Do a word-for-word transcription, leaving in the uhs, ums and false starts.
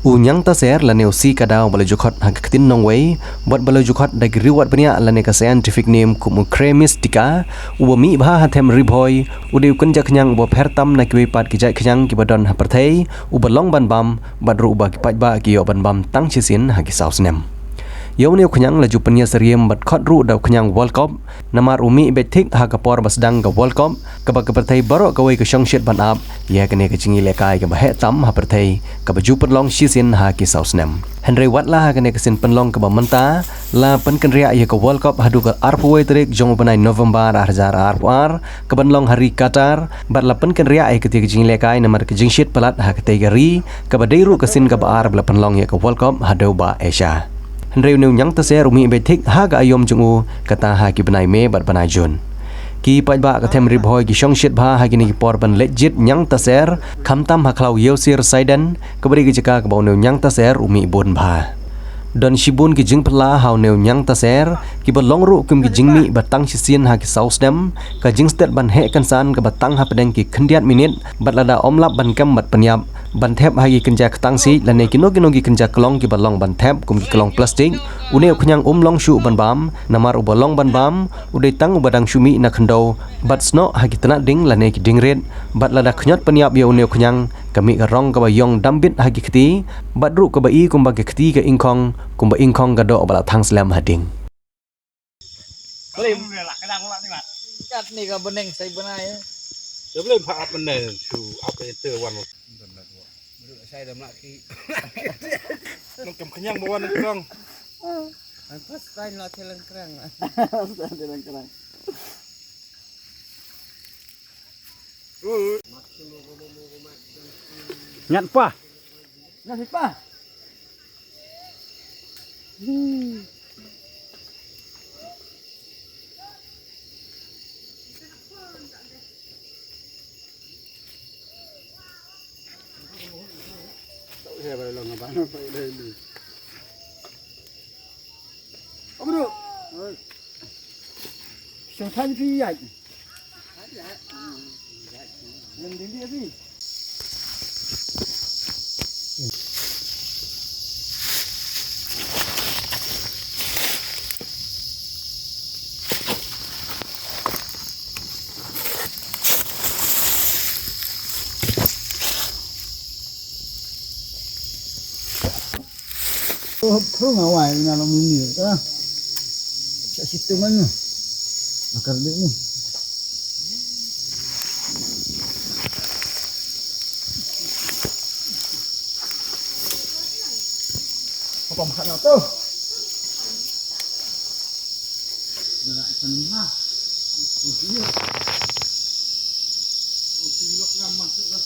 U Ñiangtaser lane u Sikada uba la ju khot ha ka ktien nongwei bad ba la ju khot da ki riewwad bniah lane ka scientific name kum u Chremistica, uba mih bha ha them Ri Bhoi, u dei u kynja khñiang uba pher tam na kiwei pat ki jait khñiang kiba don ha pyrthei, uba long ban bam bad ruh uba ki paidbah ki ïoh ban bam tang shisien ha ki saw snem. Ïa une u khñiang la ju pynïasyriem ïem bad khot ruh da u khñiang World Cup, namar u mih beit thik ha ka por ba sdang ka World Cup, kaba ka pyrthei baroh kawei ka shongshit ban ap ïa kane ka jingïalehkai kaba heh tam ha pyrthei, kaba ju pynlong shisien ha ki saw snem. Hynrei wat la ha kane ka sien pynlong kaba mynta, la pynkynriah ïa ka World Cup haduh ka arphew wei tarik jong u bnai November ar hajar arphew ar, kaban long ha ri Qatar, bad la pynkynriah ïa katei ka jingïalehkai namar ka jingshit palat ha katei ka ri, kaba dei ruh ka sien kaba ar ba la pynlong ïa ka World Cup ha dewbah Asia. Hynrei une u Ñiangtaser u mih beit thik ha ka aïom jong u, kata ha ki bnai May bad bnai June. Ki paidbah ka them Ri Bhoi ki shongshit bha ha kine ki por ban leit jied Ñiangtaser, khamtam ha khlaw Ïewsir Saiden, kaba dei ka jaka kaba une u Ñiangtaser u mih bun bha. Don shibun ki jingphylla ha une u Ñiangtaser, kiba long ruh kum ki jingmih ba tang shisien ha ki saw snem, ka jingstet ban heh kynsan kaba tang hapdeng ki khyndiat minit, bad lada ym lap ban kem bad pynïap, ban thep ha ki kynja ktang siej lane kino kino ki kynja klong kiba long ban thep kum ki klong plastik, une u khñiang um long shuh ban bam, namar uba long ban bam u dei tang uba dang shu mih na khyndew, bad snoh ha ki tnat ding lane ki ding rit, bad lada khñiot pynïap ïa une u khñiang, ka mih ka rong kaba ïong dambit ha ki kti, bad ruh kaba i kumba ka kti ka ingkhong, kumba ingkhong ka doh ba la thang slem ha ding. Klim. Kat ni ka bneng sai bnai. Sebelum pak ap bneng tu apa itu wan. Sai dah melaki. Nang kem kenyang bawa nang kerang. Pas kain lah telang kerang. Telang kerang. Ngat pa. Ngat pa. Oh, perlu ngawai ina lo mini ta. Sa situ mana? Akar dek ni. Apa makan tu? Dah nak ikan ni lah. Oh, iya. Oh, silok raman tu lah.